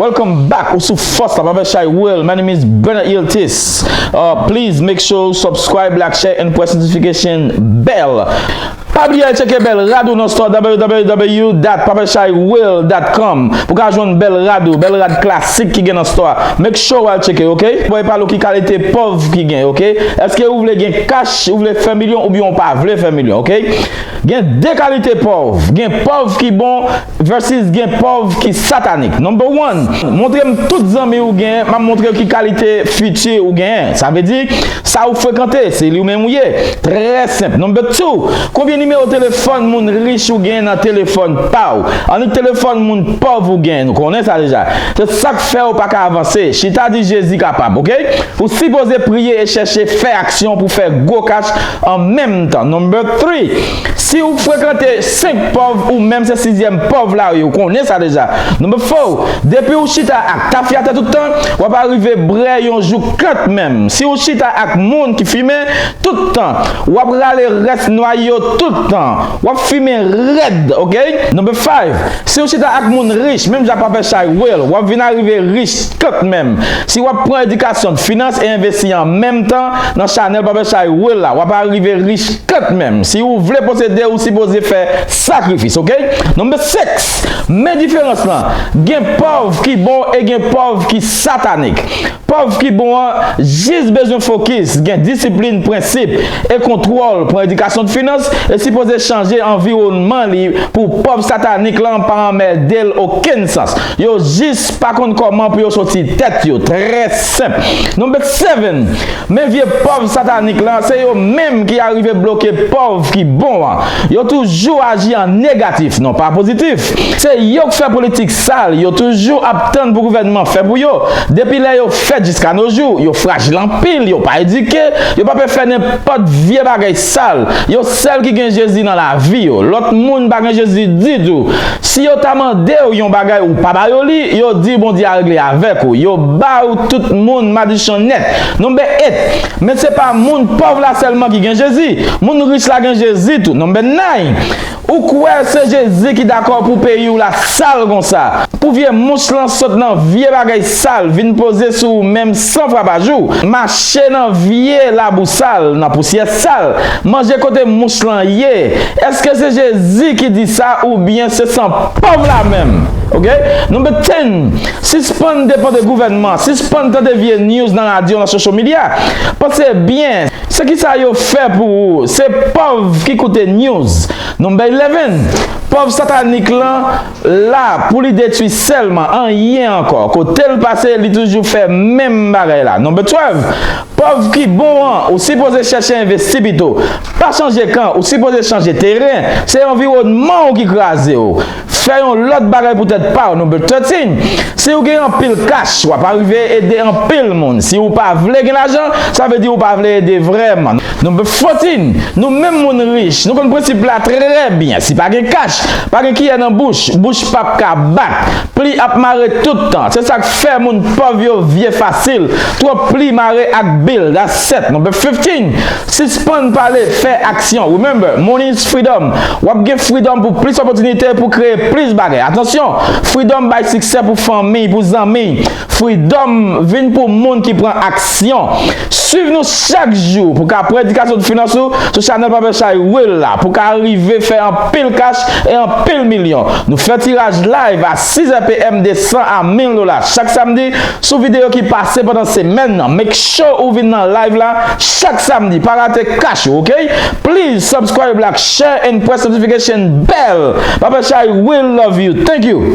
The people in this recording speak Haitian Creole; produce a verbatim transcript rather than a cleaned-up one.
Welcome back. Ou sou Fòs la, Papa Shy Will. My name is Bernard Yiltis. Uh, please make sure you subscribe, like, share, and press notification bell. Pa bliye al tcheke bèl rad ou nan store w w w dot papa shy will dot com pou ka jwenn bèl rad ou, bèl rad klasik ki gen nan store a. Make sure w al tcheke, ok? Bon, e pa lou ki kalite pòv ki gen, ok? Èske ou vle gen kach, ou vle fè milyon, oubyen ou pa vle fè milyon, ok? Gen de kalite pòv. Gen pòv ki bon versus gen pòv ki satanik. Number one, montre m tout zanmi ou genyen, m ap montre w ki kalite fiti ou genyen. Sa vle di, sa ou frekante, se li ou menm ou ye. Trè senp. Number two, konbyen nimewo telefòn moun rich ou genyen nan telefòn pa w? Annik telefòn moun pòv ou genyen? Nou konnen sa deja. Se sa k fè w pa ka avanse. Chita di Jezi kapab, ok? Ou sipoze priye e chèche fè aksyon pou fè gwo kach an menm tan. Number three, si w frekante senk pòv, ou menm se sizyèm pòv la, wi, ou konnen sa deja. Number four, depi w chita ak tafyata tout tan, w ap arive brè yon jouk kanmenm. Si w chita ak moun ki fimen tout tan, w ap rale rès nway yo tout tan. W ap fimen rèd, ok? Number five, si w chita ak moun rich, menm jan Papa Shy Will, w ap vin arive rich kanmenm. Si w ap pran edikasyon finans e envesti an menm tan nan chanèl Papa Shy Will la, w ap arive rich kanmenm. Si ou vle posede, ou sipoze fè sakrifis, ok? Number six, men diferans lan. Gen pòv ki bon e gen pòv ki satanik. Pòv ki bon an jis bezwen fokis, gen disiplin, prensip e kontwòl. Pran edikasyon finans e sipoze chanje anviwònman li pou pòv satanik lan pa anmède l okenn sans. Yo jis pa konn kòman pou yo soti tèt yo. Trè senp. Number seven. Men vye pòv satanik lan, se yo menm ki arive bloke pòv ki bon an. Yo toujou aji an negatif, non pa pozitif. Se yo k fè politik sal, yo toujou ap tann pou gouvènman fè pou yo. Depi lè yo fèt jiska no jou, yo frajil anpil, yo pa edike, yo pa pè fè nenpòt vye bagay sal. Yo sèl ki gen Jezi nan lavi yo. Lòt moun pa gen Jezi ditou. Si yo ta mande w yon bagay ou pa ba yo li, yo di Bondye a regle avèk ou. Yo ba w tout moun madichon nèt. Number eight. Men se pa moun pòv la sèlman ki gen Jezi. Moun rich la gen Jezi tou. Number nine. Ou kwè se Jezi ki dakò pou peyi w la sal konsa? Pou vye mouch lan sot nan vye bagay sal vin poze sou ou menm san fwa pa jou, mache nan vye labou sal, nan pousyè sal, manje kote mouch lan ye, èske se Jezi ki di sa oubyen se san pòv la menm? Ok? Number ten. Sispann depann de gouvènman, sispann tande vye news nan radyo, nan social media. Panse byen, se kisa yo fè pou ou? Se pòv ki koute news. Number eleven. Pòv satanik lan la pou li detwi sèlman, anyen ankò. Kote l pase, li toujou fè menm bagay la. Number twelve. Pòv ki bon an, ou sipoze chèche envesti pito. Pa chanje kan, ou sipoze chanje teren. Se anviwònman w ki kraze w. Fè yon lòt bagay pou tèt pa w. Number thirteen. Si w gen anpil kach, w ap arive ede anpil moun. Si w pa vle gen lajan, sa vle di w pa vle ede vrèman. Number fourteen. Nou menm moun rich, nou konn prensip la trè byen. Si pa gen kach, pa gen kiyè nan bouch, bouch p ap ka bat. Pli ap mare tout tan. Se sa k fè moun pòv yo vye fasil. Twòp pli mare ak bil. That's it. Number fifteen. Sispann pale, fè aksyon. Remember, money is freedom. W ap gen freedom pou plis opòtinite pou kreye plis bagay. Atansyon, freedom bay siksè pou fanmi, pou zanmi. Freedom vin pou moun ki pran aksyon. Swiv nou chak jou pou ka pran edikasyon finans ou sou chanèl Papa Shy Will la, pou ka rive fè anpil kach e anpil milyon. Nou fè tiraj live a sis è p m, de san a mil dola chak samdi sou videyo ki pase pandan semèn nan. Make sure ou vin nan live la chak samdi. Pa rate kach ou, ok? Please subscribe, like, share and press notification bell. Papa Shy Will love you. Thank you.